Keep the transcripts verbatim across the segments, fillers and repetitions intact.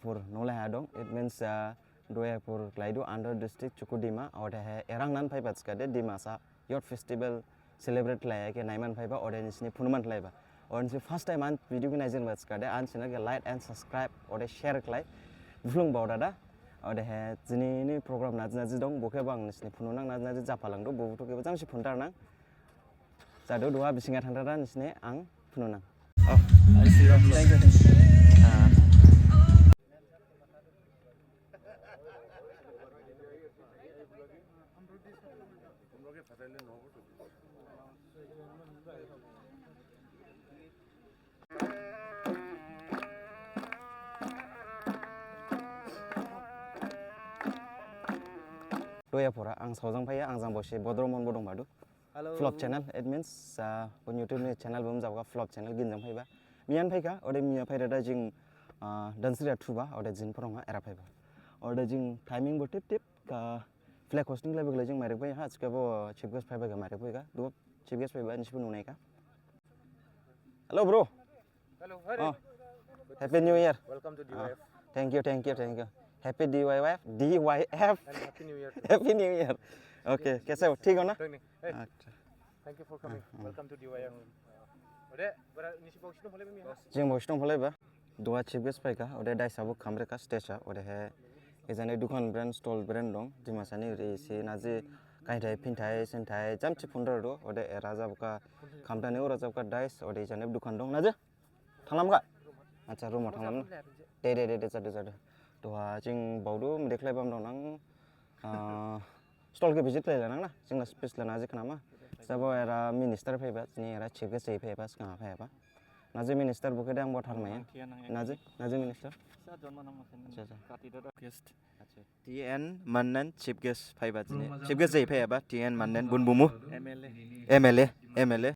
Pur nolai ha dong, it means, uh, Doyapur klaidu under district Chukudima, odehe erang nan phaiba thikhade Dimasa Youth Festival celebrate khlaiya khe naiman phaiba, ode nisini phunuman khlaiba. Ode nisi first time an video khe naijenba thikhade, an channel khe like and subscribe, ode share khlai. Buphlung bao dada. Odehe jini ni program naji naji dong, bokhe bang nisini phununang naji naji japhalangdu, bo buthu khe bo jamsi phuntarnang. Jadu duha bisingha thangdada nisini ang phununang. Oh, I see. Thank you, thank you. Ah. Doyapur ha ang saojang phaiya, ang jang bosi Bodro Mon bo dong badu. Hello. Vlog channel, it means, uh, bo YouTube ni channel bo mjabga vlog channel ginjang phaiba. Miyan phaikha, ode miya phaidada jing, uh, Dhansiri thuba, ode jing phorong ha era phaiba. Ode jing timing bo tip tip, ka flag hosting khlaiba khlai jing mairek phaiha, thikhabo chief guest phaiba kha mairek phaikha, duha chief guest phaiba nisi bo nunaikha. Hello, bro. Hello, hi. Oh. Happy New Year. Welcome to D Y F. Ah, thank you, thank you, thank you. Happy D Y F, D Y F. And Happy New Year too. Happy New Year. Okay, kaise ho? Thik ho na? Thik nahi. Hey. Accha. Thank you for coming. Ah, ah. Welcome to D Y F. Ode, bara nisi box dong phalaiba mi ha? Jing box dong phalaiba. Duha chief guest phaikha, ode daisa bo khamrekha stage ha, odehe ejane dukan brand, stall brand dong, Dimasa ni ri si naji kaithai, phinthai, senthai, jamsi phundar do, ode era jabkha, khamdani ora jabkha dais, ode ejane dukan dong, naji? Thanglam kha? Accha, room ha thanglam na? De, de, de, de, jadu, jadu. Duha jing baodu, mede khlaibam dong nang, ah, stall khe visit khlailanang na, jing la space la naji khnama. Sabo era minister phaiba, jini era chief guest phaiba, sgang phaiba. Naji minister bokhe de ang bo tharmaiya. Naji, naji minister? Accha, accha. Guest. Accha. T N Mannen chief guest phaiba jini. Chief guest jai phaiba, T N Mannen bun bumu. M L A. M L A, M L A.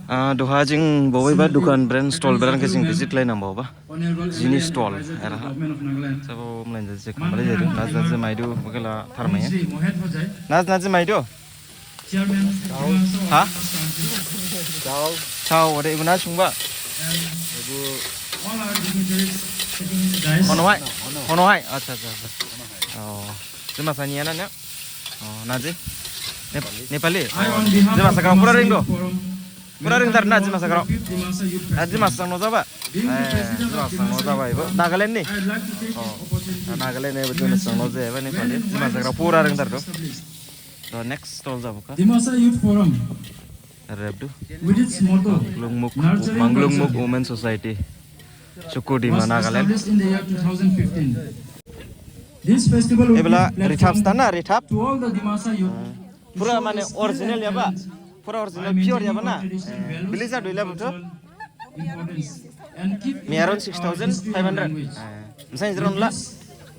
Ah, duha jing bawaiba dukan brand, stall brand khe jing visit khlainang baoba. Jini stall, era ha. Sabo mlain jase khambalai jadu, naji naji maidu, bokhe la tharmaiya. Naji naji maidu. Ha? Chao. Chao, ode ibu na sungba? Ibu. Hono hai? Hono hai? Accha, accha, accha. Oh. Dimasa niya na, niya? Oh, naji? Nep-, Nepali? Oh. Dimasa grao pura ringdu? Pura ringdar na Dimasa grao? Ah, Dimasa jang nujaba? Eh, Dimasa jang nujaba ibu. Nagaland ni? Oh. Nagaland ni ibu Dimasa jang nujaba Nepali. Dimasa grao pura ringdar du. The next stall jabo kha? Dimasa Youth Forum. Rebdu. With its motto, Manglungmukh, Nurturing Manglungmukh Culture, Women Society. Chukudima, was Nagaland. Established in the year two thousand fifteen. This festival will give platform to all the Dimasa youth to showcase their talents by maintaining our traditional values. Ebla rithap sta na, rithap? Hmm. Pura mane original yaba? Pura original, pure yaba na? Bili jadu ila buthu? Importance and keep intact our history and language. Miya around six thousand five hundred. Eh, msai jero nla.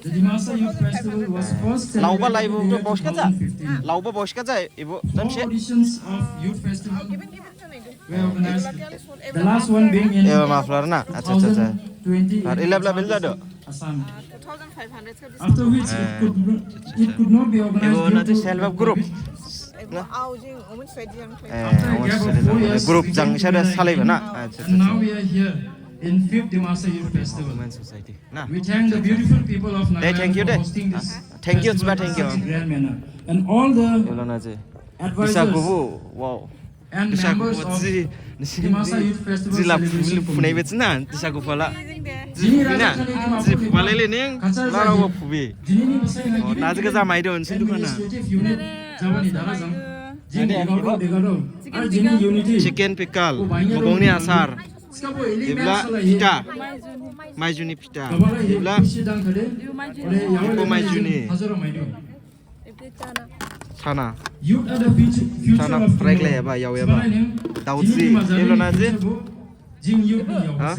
With this, the Dimasa Youth Festival was first celebrated in the year two thousand fifteen. Laoba laibo to box kaja? Laoba box kaja, ibu. Four editions of Youth Festival were organized. The last one being in two thousand twenty in Changsha, Assam. After which it could not, it could not be organized due to the COVID. Ibu naji self help group. Na? After a gap of four years, group jang sade salaiba na? Accha, accha, accha. And now we are here in fifth Dimasa Youth Festival. Women Society. Na? We thank the beautiful people of Nagaland for hosting this festival in such a grand manner. Thank you, thank you. And all the advisors and members of Dimasa Youth Festival celebrations committee. Disa gubu, wow. Disa gubu ji, nisi, nisi, jila phunai betsna, disa guphala. Ji phuna, ji phuphalele ning, lara wa phubi. Oh, naji khe jamai do, nisi dukhana. Chicken pickle, mogongni asar. Ebla phita. Maijuni phita. Ebla. Ebo maijuni. Chana. Chana fry khlai yaba, yao yaba. Daoji. Ebla naji. Ha?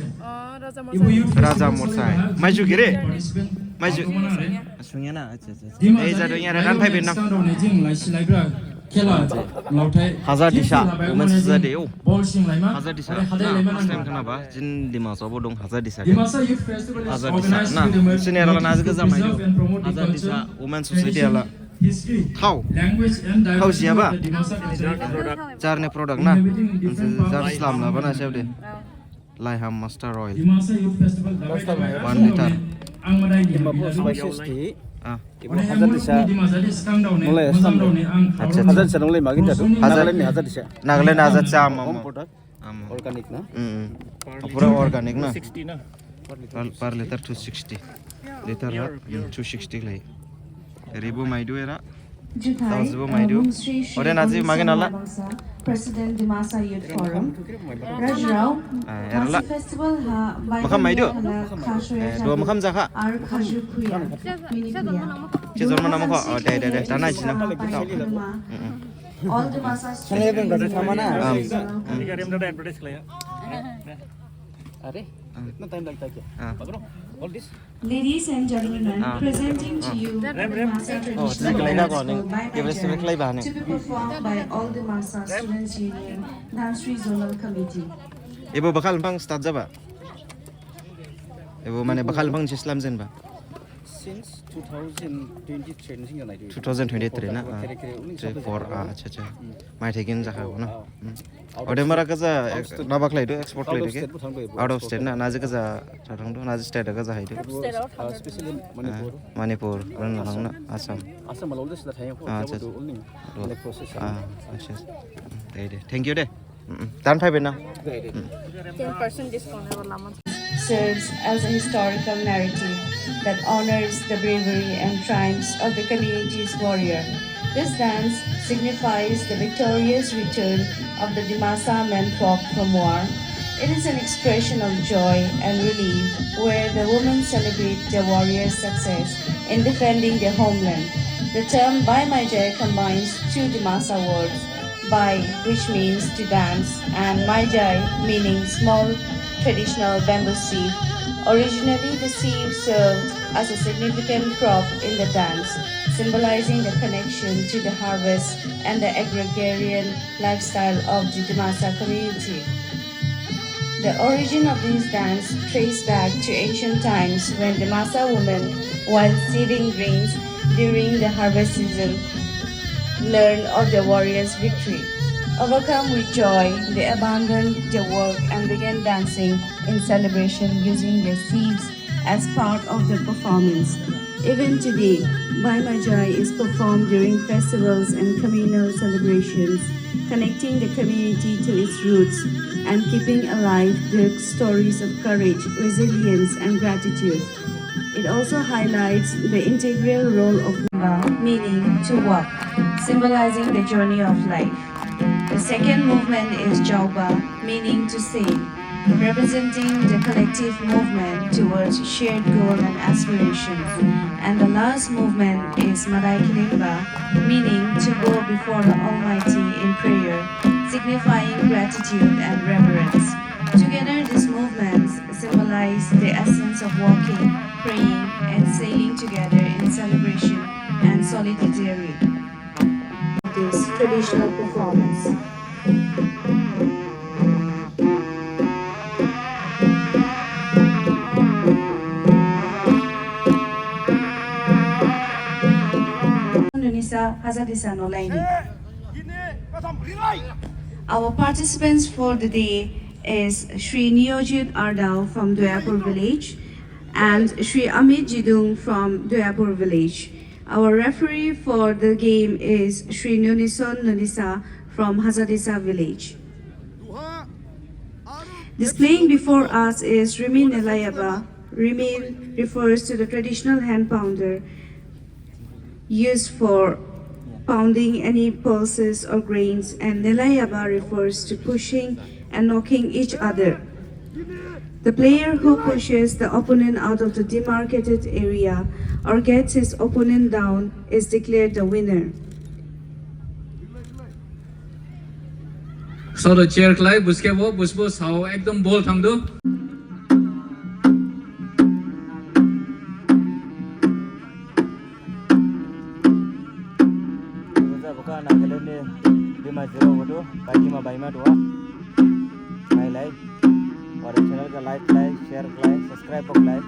Raja Morsai. Maiju giri. Maiju. Sungya na. Ei, jadu, yara, ran phaibi nang. Hajar Disa, Women Society, oh. Hajar Disa, na, first time khnaba, jini Dimasa bo dong, Hajar Disa. Hajar Disa, na, sini era la naji khe jamai do. Hajar Disa, Women Society ala. Thao. Thao jiyaba. Jarni product, na. Jar slam laba na, sab de. Laiham Master Oil. One liter. Ang madai ni Dimapur happy spices tea. Ah. Ibu hajar disa. Mulai sampai. Acha. Hajar disa nulai magin jadu. Hajar. Nagaland ni hajar disa. Nagaland hajar disa, am, am, am. Home product. Am. Organic na? Hmm. Pura organic na? Two sixty na? Per, per liter two sixty. Liter ha? Hmm, two sixty lai. Ribu maidu era. Juthai, Tau jibo maidu. Ode naji magin ala. President Dimasa Youth Forum. Rajrao, ah, erala. Khasi festival ha, makham maidu? Eh, dua makham jakha. Ar khaju puya, mini puya. Chizor mana mukha? Oh, dai, dai, dai. Tana china. All Dimasa students. Am. Are, itna time lagta hai kya? Ah. Ladies and gentlemen, presenting to you the Dimasa traditional dance called Bhai Maijai, to be performed by All Dimasa Students Union, Dhansiri Zonal Committee. Ebo bakhal bang start jaba? Ebo mane bakhal bang sislam jenba? Since two thousand twenty-three ni singa naidu. Two thousand twenty-three na? Three, four, ah, acha, acha. Maithai gin jakha na? Ode mara gaja, na baklaidu, export khlaidu ke? Out of state na, naji gaja thangdu, naji state gaja haidu. Manipur, Manipur, Assam. Assam alone this that hai. Acha. Ah, acha. Dai, dai. Thank you de. Dan phaibe na. Ten percent discount. Serves as a historical narrative that honors the bravery and triumphs of the community's warrior. This dance signifies the victorious return of the Dimasa men folk from war. It is an expression of joy and relief where the women celebrate their warriors' success in defending their homeland. The term Bhai Maijai combines two Dimasa words, Bhai, which means to dance, and Maijai, meaning small traditional bamboo sieve. Originally, the sieve served as a significant prop in the dance, symbolizing the connection to the harvest and the agrarian lifestyle of the Dimasa community. The origin of these dance trace back to ancient times when Dimasa women, while sieving grains during the harvest season, learned of their warriors' victory. Overcome with joy, they abandoned their work and began dancing in celebration using their sieves as part of the performance. Even today, Bhai Maijai is performed during festivals and communal celebrations, connecting the community to its roots and keeping alive the stories of courage, resilience, and gratitude. It also highlights the integral role of Ba, meaning to walk, symbolizing the journey of life. The second movement is Jauba, meaning to sing, representing the collective movement towards shared goal and aspirations. And the last movement is Madai Kilimba, meaning to go before the Almighty in prayer, signifying gratitude and reverence. Together, these movements symbolize the essence of walking, praying, and sailing together in celebration and solidarity. This traditional performance. Nunisa Hazadisa Nolaini. Our participants for the day is Shri Niyojit Ardao from Doyapur village and Shri Amit Jidung from Doyapur village. Our referee for the game is Shri Nunison Nunisa from Hazadisa village. Displaying before us is Rimin Nelayaba. Rimin refers to the traditional hand pounder used for pounding any pulses or grains, and Nelayaba refers to pushing and knocking each other. The player who pushes the opponent out of the demarcated area or gets his opponent down is declared the winner. Soro chair khlai, buske bo, busbo sao, ekdom ball thangdu. Buka Nagaland ni Dimajirao bodo, Kadima Baima doa. Mai lai. Aur channel khe like khlai, share khlai, subscribe khlai.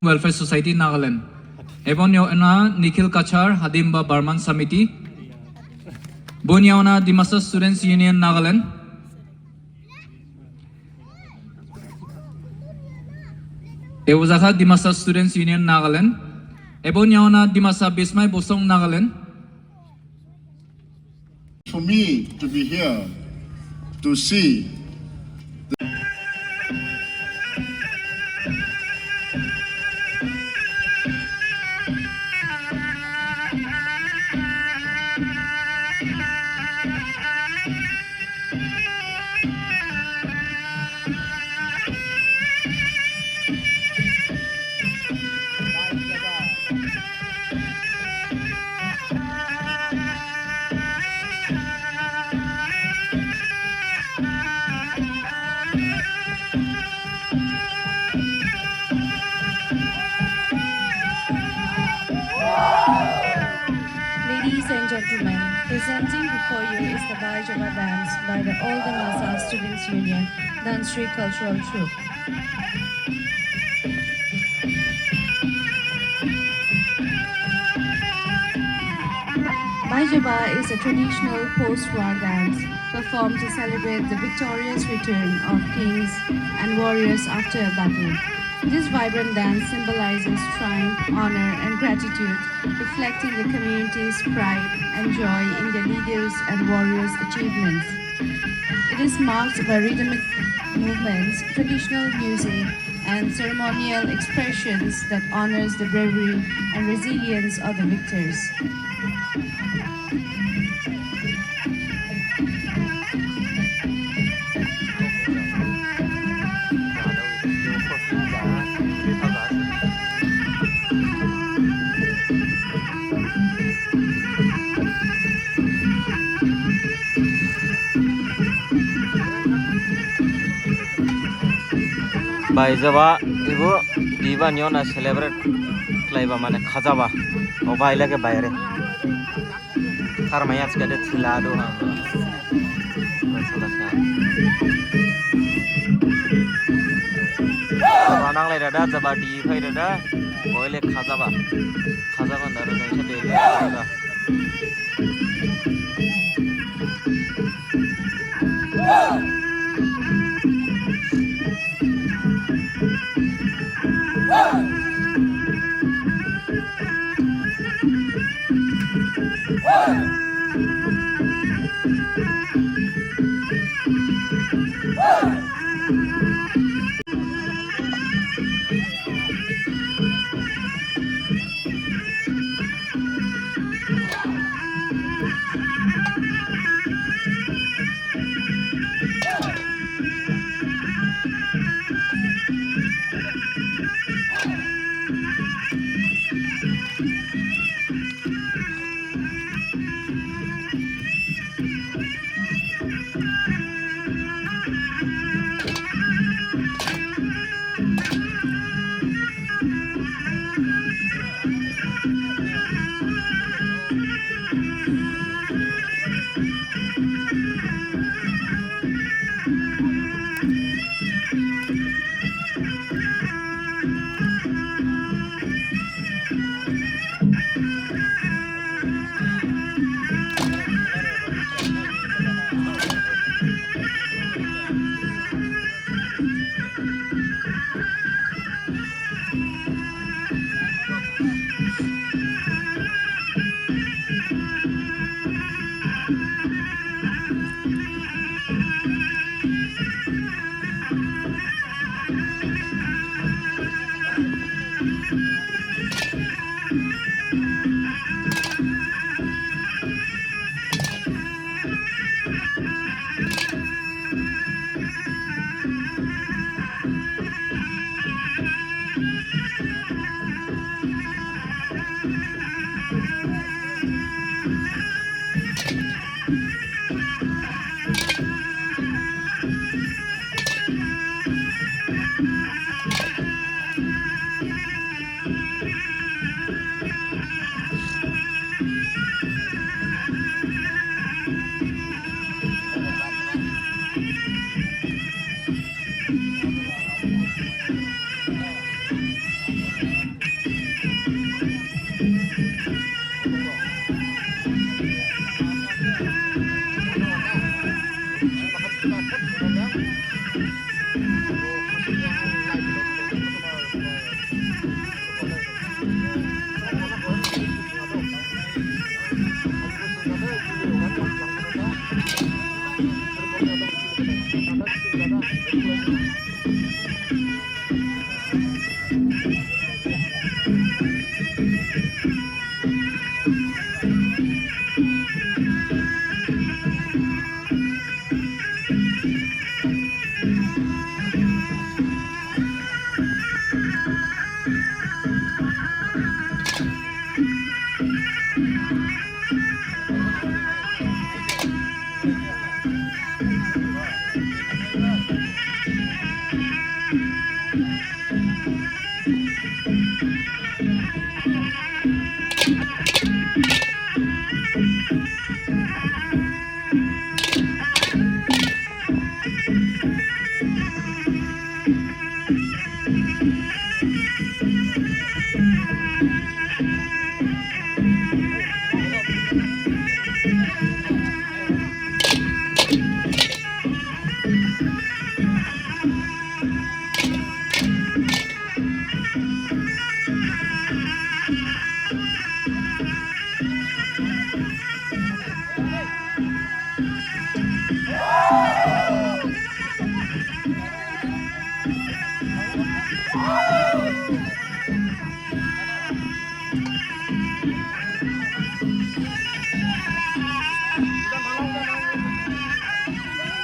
Welfare Society, Nagaland. Eboni yaona Nikhil Kachar, Hadimba Barman Samiti. Boni yaona Dimasa Students Union, Nagaland. Ebo jakha Dimasa Students Union, Nagaland. Eboni yaona Dimasa Bismai Bosong, Nagaland. For me to be here to see Ladies and gentlemen, presenting before you is the Baijaba dance by the All Dimasa Students Union, Dhansiri Cultural Troupe. Baijaba is a traditional post-war dance performed to celebrate the victorious return of kings and warriors after a battle. This vibrant dance symbolizes triumph, honor, and gratitude, reflecting the community's pride and joy in their leaders' and warriors' achievements. It is marked by rhythmic movements, traditional music, and ceremonial expressions that honors the bravery and resilience of the victors. Baijaba, ebo diba ni yaona celebrate khlaiba mane khajaba. O baila khe baire. Tharmai ajkade thila do ha. Jaba nanglai dada, jaba di phai dada. Boile khajaba. Khajaba dada, jaba di phai dada.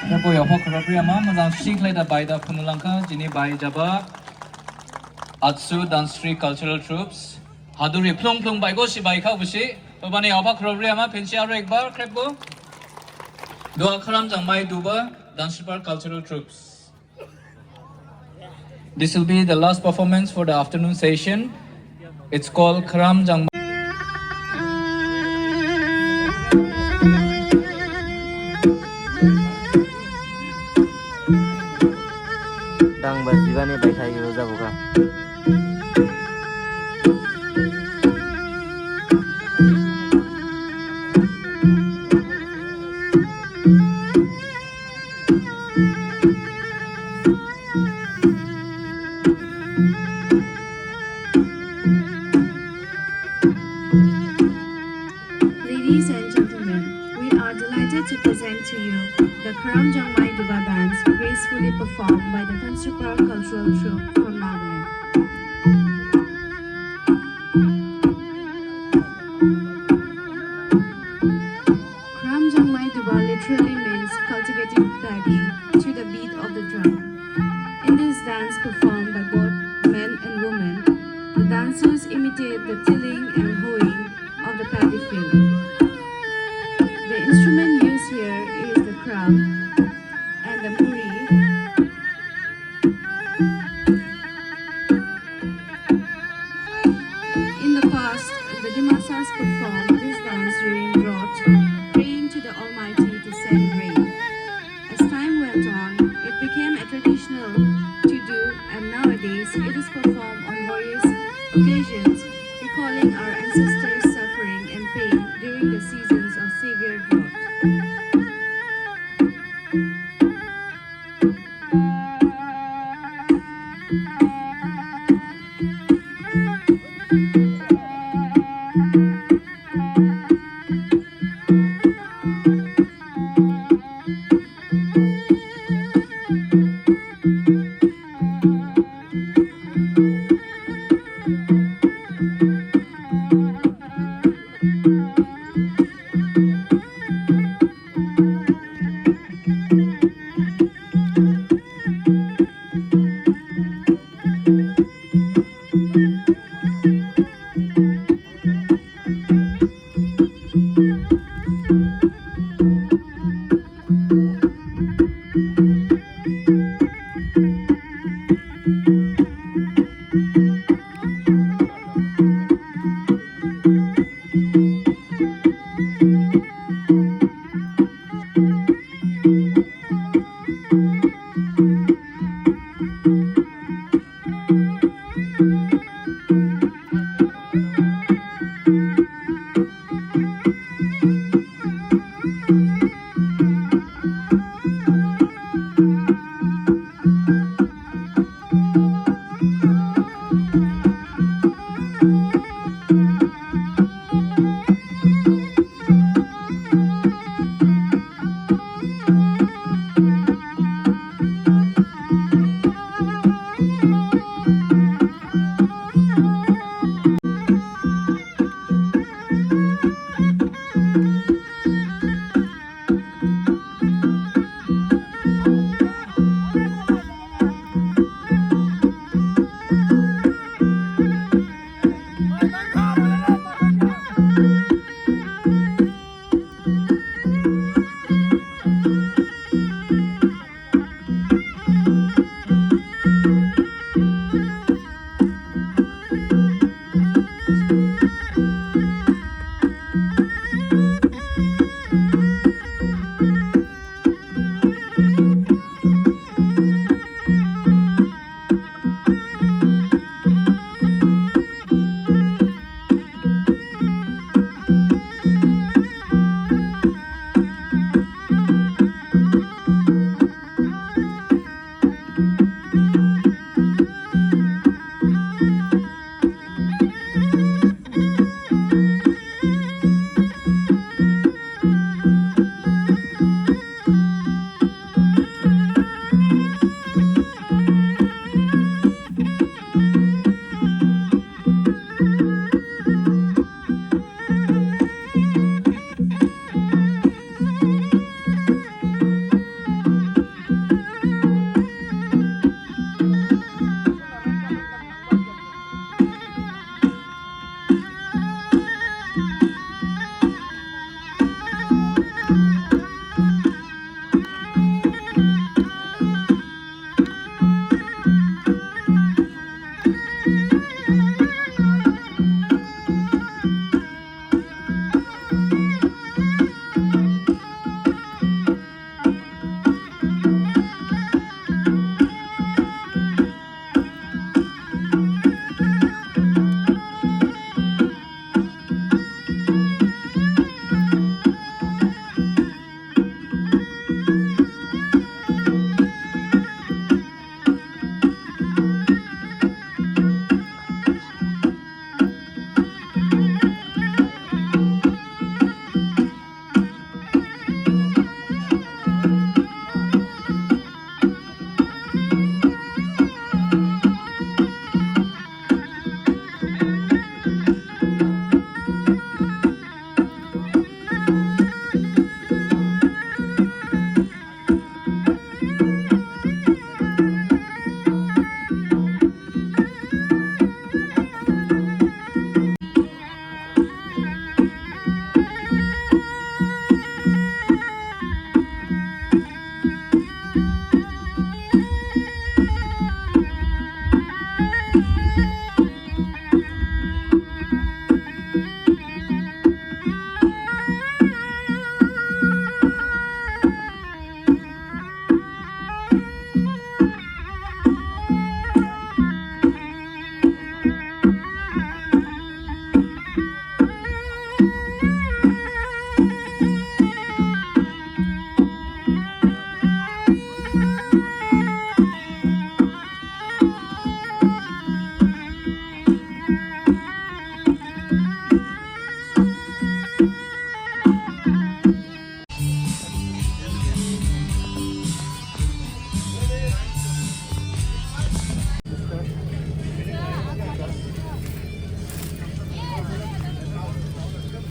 Khrip bo yaopha khrip riyama, majang sik lai da bai da phunu langkha, jini bai jaba Atsu Dhansiri Cultural Troupes. Haduri phlung phlung baigo si baikha busi. Obani yaopha khrip riyama, phensi aro ekbar khrip bo. Duha Kharam Jangmai Duba, Dhansiri Cultural Troupes. This will be the last performance for the afternoon session. It's called Kharam Jangmai. Dang ba jibani baithai yo jabukha. Ladies and gentlemen, we are delighted to present to you the Kharam Jangmai Duba dance, gracefully performed by the Dhansiri Cultural Troupe from Nagaland. Kharam Jangmai Duba literally means cultivating paddy to the beat of the drum. In this dance performed by both men and women, the dancers imitate the tilling and hoeing of the paddy field. The instrument used here is the khram and the muri. In the past, the Dimasas performed this dance during drought, praying to the Almighty to send rain. As time went on, it became a traditional to-do, and nowadays it is performed on various occasions, recalling our ancestors' suffering and pain during the seasons of severe drought.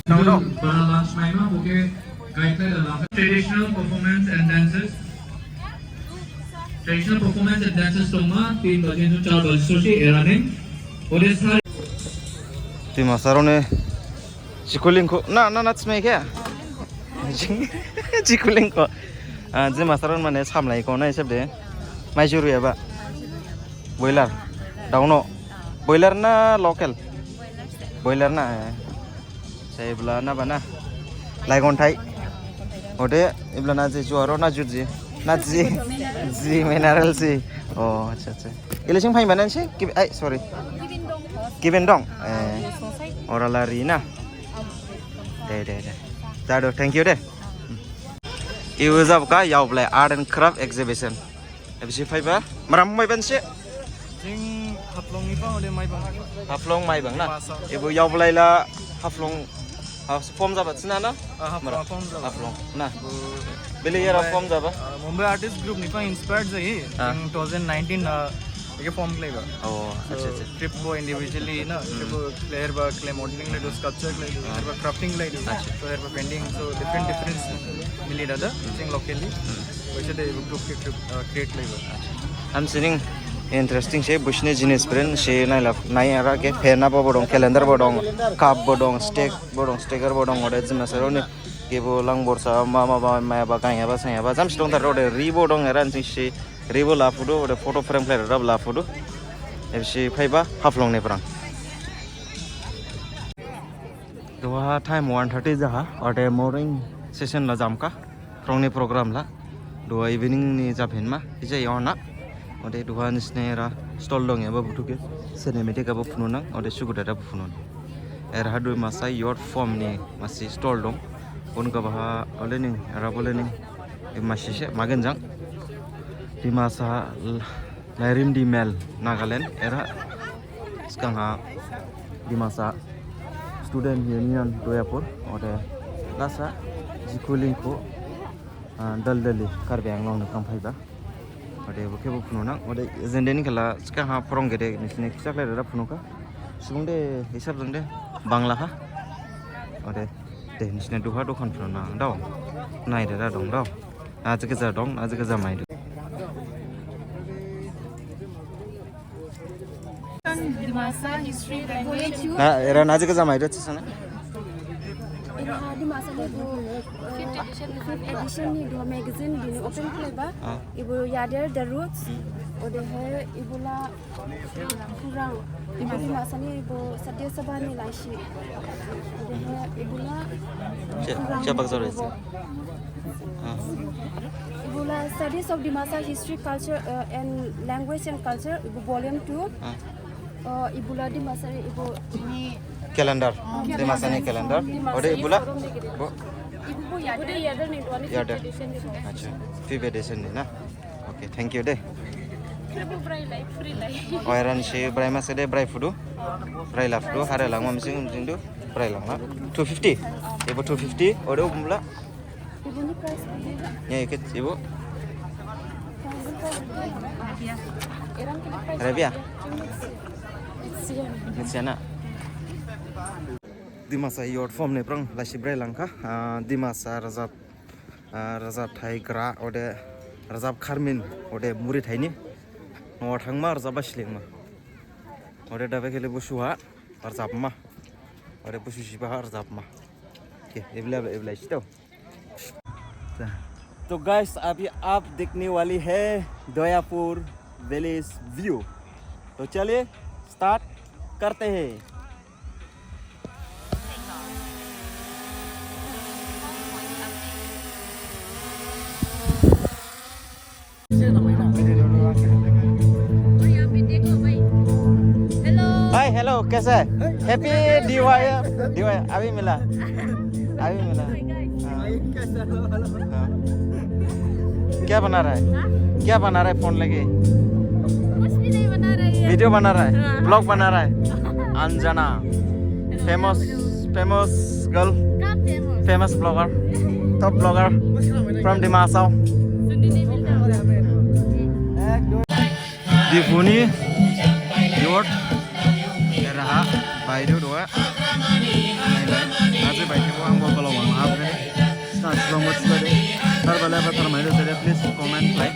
Bara lunch maima, okay, guide khlai da lang. Traditional performance and dances. Traditional performance and dances dongma, tin baje jang char baje sosi era ne. Ode sar. Dimasarao ne jikulingkho, na, na, na, smaikhe? Jikulingkho. Ah, Dimasarao mane samlaikho na hisab de. Mai juruyaba. Boiler. Daono. Boiler na local? Boiler na, eh. Sa ibla na bana? Laigonthai. Ode, ibla na je juaro na jurji? Na ji? Ji mineral ji. Oh, acha, acha. Ile sing phaimana nisi? Kib-, ai, sorry. Kibin dong. Eh, ora lari na. De, de, de. Jadu, thank you de. Ibu jabkha Yaoblai Art and Craft Exhibition. Ebisi phaiba, maram Maibang se? Jing Haflong ni bang, ode Maibang. Haflong Maibang na? Masa. Ibu Yaoblai la Haflong, ah, form jaba sina na? Ah, Haflong, Mara-, form jaba. Haflong na? Bu-, beli era Mumbai, form jaba? Ah, Mumbai artist group ni bang inspired jahi. Ah. Jing two thousand nineteen, ah, eke form khlaiba. Oh, so, acha, acha. Trip bo individually na, hmm, trip bo khlaiba, clay modeling khlaidu, sculpture khlaidu, ah, herba crafting khlaidu, acha, so herba painting, so different, different mili dada, hmm, jing locally. Hmm. Waise de group ke group, uh, create khlaiba. Hamsining interesting se, bonsi ni jinis brand se nailap, nai ara khe pen bo dong, calendar bo dong, cup bo dong, stick bo dong, sticker bo dong, ode Dimasarao ni kebo langborsa, ma, ma, ba, ma, ba, gainyaba, sainyaba, jamsi dongthar ode ri bo dong, era nisi se ri bo laphudu, ode photo frame khlai rada laphudu. Ebisi phaiba Haflong ni phrang. Duha time one thirty jaha, ode morning session la jamkha. Phrang ni program la, duha evening ni japhinma, ija yaona. Ode duha nisine era stall dongyaba buthu khe, cinematic abo phununang, ode suguda abo phununang. Era ha Dimasa Youth Forum ni masi stall dong. Bon gabaha, ole ning, era bole ning, e masi se, magen jang. Dimasa l-, Lairimdi Mel, Nagaland, era sgang ha Dimasa Student Union Doyapur, ode lasa jikulingkho, ah, Daldali, Karbi Anglong ni phrang phaiba. Ode bo khe bo phununang, ode jende ni khala sgang ha phrang gede, nisine khisa khlai rada phunukha. Subung de, hisab jang de, Bangla kha. Ode, de, nisine duha dokan phununang, dao. Nai rada dong, dao. Naji gaja dong, naji gaja maidu. Dimasa history language. Na, era naji gaja maidu, chisana? Era Dimasa ni bo, fifth edition, fifth edition ni bo magazine dini open khlaiba. Ah. Ibu Yader The Roots. Hmm. Odehe ibu la Khurang. Ibu Dimasa ni ibu Sadhya Sabha ni laisi. Odehe ibu la Sia-, Khurang siapa kesal ibu. Ah. Ibu la Studies of Dimasa History, Culture, uh, and Language and Culture, ibu volume two. Ah. Uh, ibu la Dimasa ni ibu ni calendar. Calendar. Dimasa ni calendar. Dimasa. Ode ibu la? Forum ni gede. Bo? Ibu bo Yader. Ibu de Yader ni, dua ni Yader. Fifth edition ni. Acha. Fifth edition ni na? Okay, thank you de. Khrip bo brai lai, free lai. O, era nisi brai ma se de, brai phudu. Brai la phudu, hare langma mising mising du, brai langma. Two fifty. Ibu two fifty, ode ibu mula. Ibu ni price. Ya, ikut ibu. Price, price. Era ni price. Rabia. It's here. It's here na. Dimasa Youth Forum ni phrang laisi brai langkha. Ah, Dimasa rajab Ah, rajabthai gra, ode rajab kharmin, ode muri thaini. Noha thangma, rajabba slingma. Ode dabe khele busu ha, rajabma. Ode busu siba ha, rajabma. Ke, ebla, ebla sito. तो गाइस, अभी आप देखने वाली है दोयापुर village view. तो चलिए, स्टार्ट करते हैं। भाई, हेलो, कैसा है? हैप्पी दिवाली। दिवाली, अभी मिला। अभी मिला। हाँ। हाँ। क्या बना रहा है? हाँ? क्या बना रहा है फोन लेके? कुछ भी नहीं बना रही है। वीडियो बना रहा है? हाँ। ब्लॉग बना रहा है? अंजना। Famous, famous girl. कहाँ famous? Famous blogger. Top blogger. From Dimasao. सुनने नहीं मिलता। Diphu ni youth, eraha, baidu dua. Nai, nai, nai, nai, Thar bala ba thar maidu sere, please comment, like.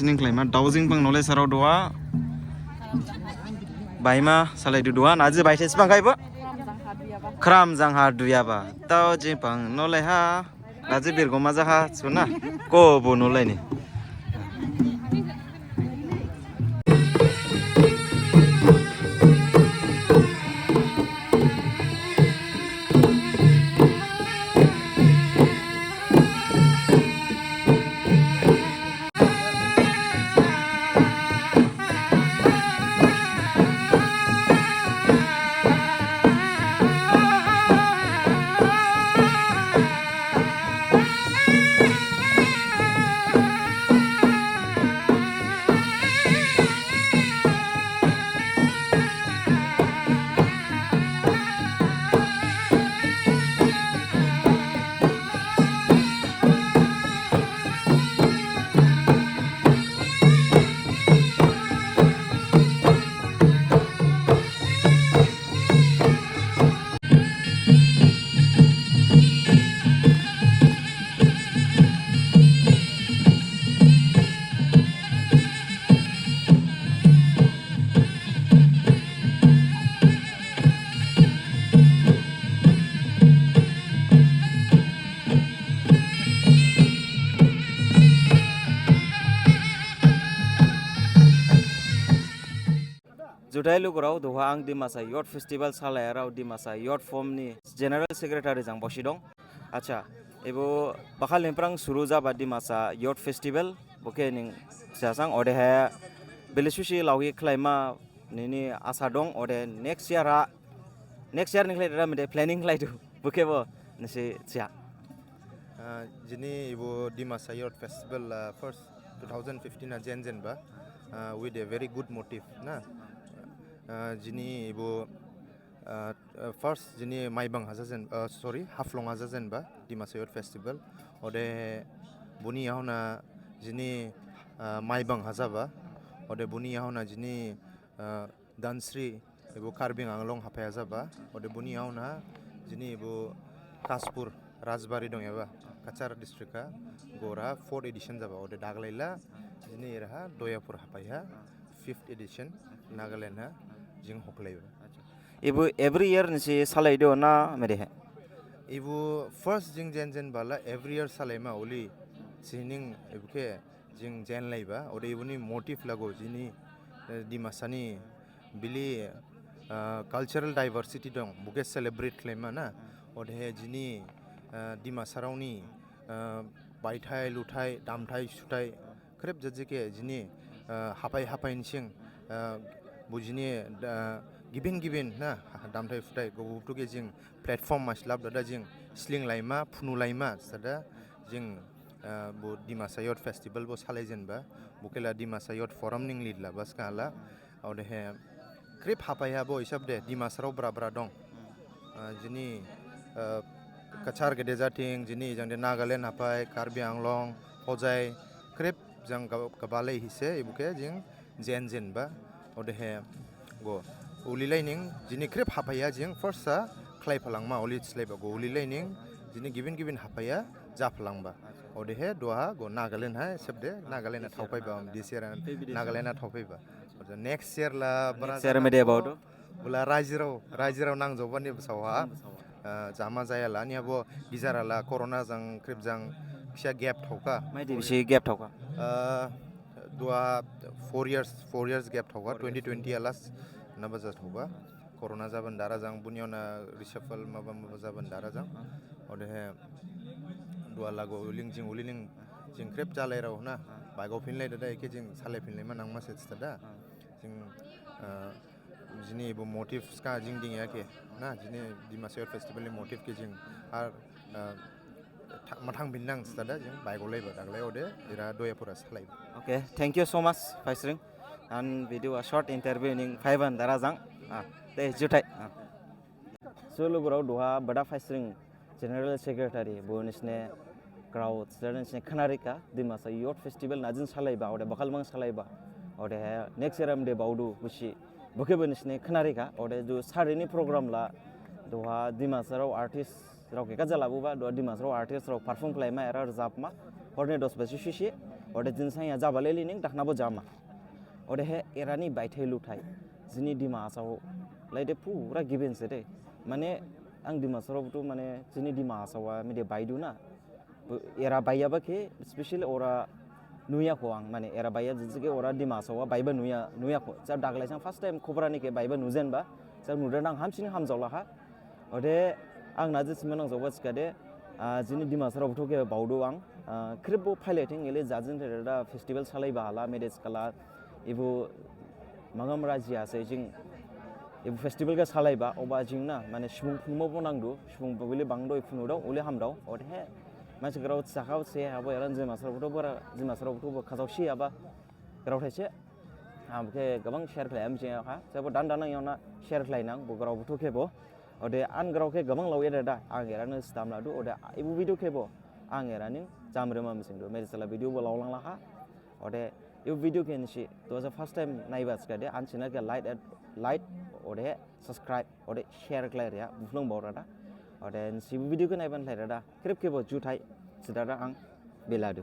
Sining khlaima daojing bang nole sarao duha. Baima salai du duha, naji baithai sibang khaibo. Khram jang ha duyaba. Daojing bang nole ha. Naji birgoma jaha suna. Ko bo nole ni. Juthai lugurao, duha ang Dimasa Youth Festival salaiyarao Dimasa Youth Forum ni General Secretary jang bosi dong. Acha, ebo bakhal niphrang suru jaba Dimasa Youth Festival, bokhe ning sasang odehe bele susi laohi khlaima nini asa dong, ode next year ha, next year ni khlai dada mede planning khlaidu, bokhe bo nisi siya. Ah, jini ebo Dimasa Youth Festival la first two thousand fifteen ha jen jen ba, ah, with a very good motive na. Ah, jini ebo, ah, ah, first jini Maibang ha jajen, ah, sorry, Haflong ha jajen ba Dimasa Youth Festival. Ode boni yahona jini, ah, Maibang ha jaba. Ode boni yahona jini, ah, Dhansiri ebo Karbi Anglong haphai ha jaba. Ode boni yahona jini ebo Kaspur Rajbari dongyaba Cachar district ha gora fourth edition jaba. Ode daglaila jini eraha Doyapur haphai ha fifth edition Nagaland ha jing hoklaiba. Ebo every year nisi salaidu na medehe? Ebo first jing jen jen bala every year salaima uli sining ebo khe jing jen laiba. Ode eboni motive lago jini, eh, Dimasa ni bili, ah, cultural diversity dong, bokhe celebrate khlaima na. Odehe jini, ah, Dimasarao ni, ah, baithai luthai, damthai suthai, khrip jajike jini, ah, haphai haphai nising, ah, bo jini, ah, gibin gibin na, damthai suthai, gobobthu khe jing platform maslap dada jing sling laima, phunu laima, sada jing, ah, bo Dimasa Youth Festival bo salai jenba, bokhela Dimasa Youth Forum ning lead laba skala, odehe khrip haphai ha bo hisab de Dimasarao bra bra dong. Ah, jini, ah, Cachar gede jathing, jini jang de Nagaland haphai, Karbi Anglong, Hojai, khrip jang gab-, gabalai hise, ebo khe jing jen jen ba, odehe go. Uli laining, jini khrip haphai ha jing first ha khlai phalangma, uli slaiba go. Uli laining, jini gibin gibin haphai ha ja phalangba. Odehe duha go Nagaland ha, hisab de Nagaland ha thaophaiba, this year ha Nagaland ha thaophaiba. Ode next year la, next year mede baodu? Bula rajirao, rajirao nangjaobani basao ha. Ah, jama jaya la, niya bo gijara la, corona jang, khrip jang, kisa gap thaokha. Maidi bisi gap thaokha? Ah, duha four years, four years gap thaokha, twenty twenty ha last na baja thaokha. Corona jaban dara jang, boni yahona reshuffle maba maba jaban dara jang. Odehe duha lago uling jing, ulining jing khrip jalairao na. Baigao phinlai dada, ekhe jing salai phinlaima nangma se stada. Jing, ah, jini bo motive ska jing dingya khe na, jini Dimasa Youth Festival ni motive khe jing ar, ah, tha-, mathang binnang stada jing baigo laiba daglai ode era Doyapur ha salaiba. Okay, thank you so much, Phaisring. An video a short interview ning phaiban dara jang. Ah, de juthai. Ah. So lugurao, duha bada Phaisring General Secretary, bo nisine crowd, sida nisine khnarikha, Dimasa Youth Festival najin salaiba, ode bakhal mang salaiba, odehe next year amde baodu busi, bokhe bo nisine khnarikha, ode du sarini program la, duha Dimasarao artist rao khe kajalabuba, duha Dimasarao artist rao perform khlaima, era rajabma, horni dos baji sisi, ode jinsang ya jaba leli ning dakhna bo jama. Odehe erani baithai luthai, jini Dima Hasao laide pura gibin se de. Mane, ang Dimasarao buthu mane, jini Dima Hasao a mide baidu na. Bo era baiyaba khe, specially ora nuyakho ang, mane, era baiya jijike ora Dima Hasao a baiba nuya, nuyakho. Jab daglai sang first time Khopra ni khe baiba nujenba, jab nuda nang hamsining hamjaolakha. Ode ang naji sima nangjaoba thikhade, ah, jini Dimasarao buthu khe baodu ang, ah, khrip bo phailaithing ele jajin theda festival salaiba hala, mede thikhala, ebo Mangam raji ha se jing, ebo festival khe salaiba, oba jing na, mane subung phunuma bo nangdu, subung bo bili bangdao phunu dao, uli hamdao, odehe, mansi grao thisakhao se, abo eran Dimasarao buthu bora, Dimasarao buthu bo khajaosi aba, grao thaise, ang bokhe gabang share khlai, am jing ha, jabo dan dan nang yaona share khlainang, bo grao buthu khe bo, ode an grao khe gabang laoya dada, ang erano stam ladu, ode ebo video khe bo, ang eraning jamrima misingdu, mede sala video bo laolanglakha, ode ebo video khe nisi, duha first time naiba thikhade, an channel khe like, like, ode subscribe, ode share khlai riya, buphlung baorada, ode nisi ebo video khe naiban khlai dada, khrip khe bo juthai, thidada ang beladu.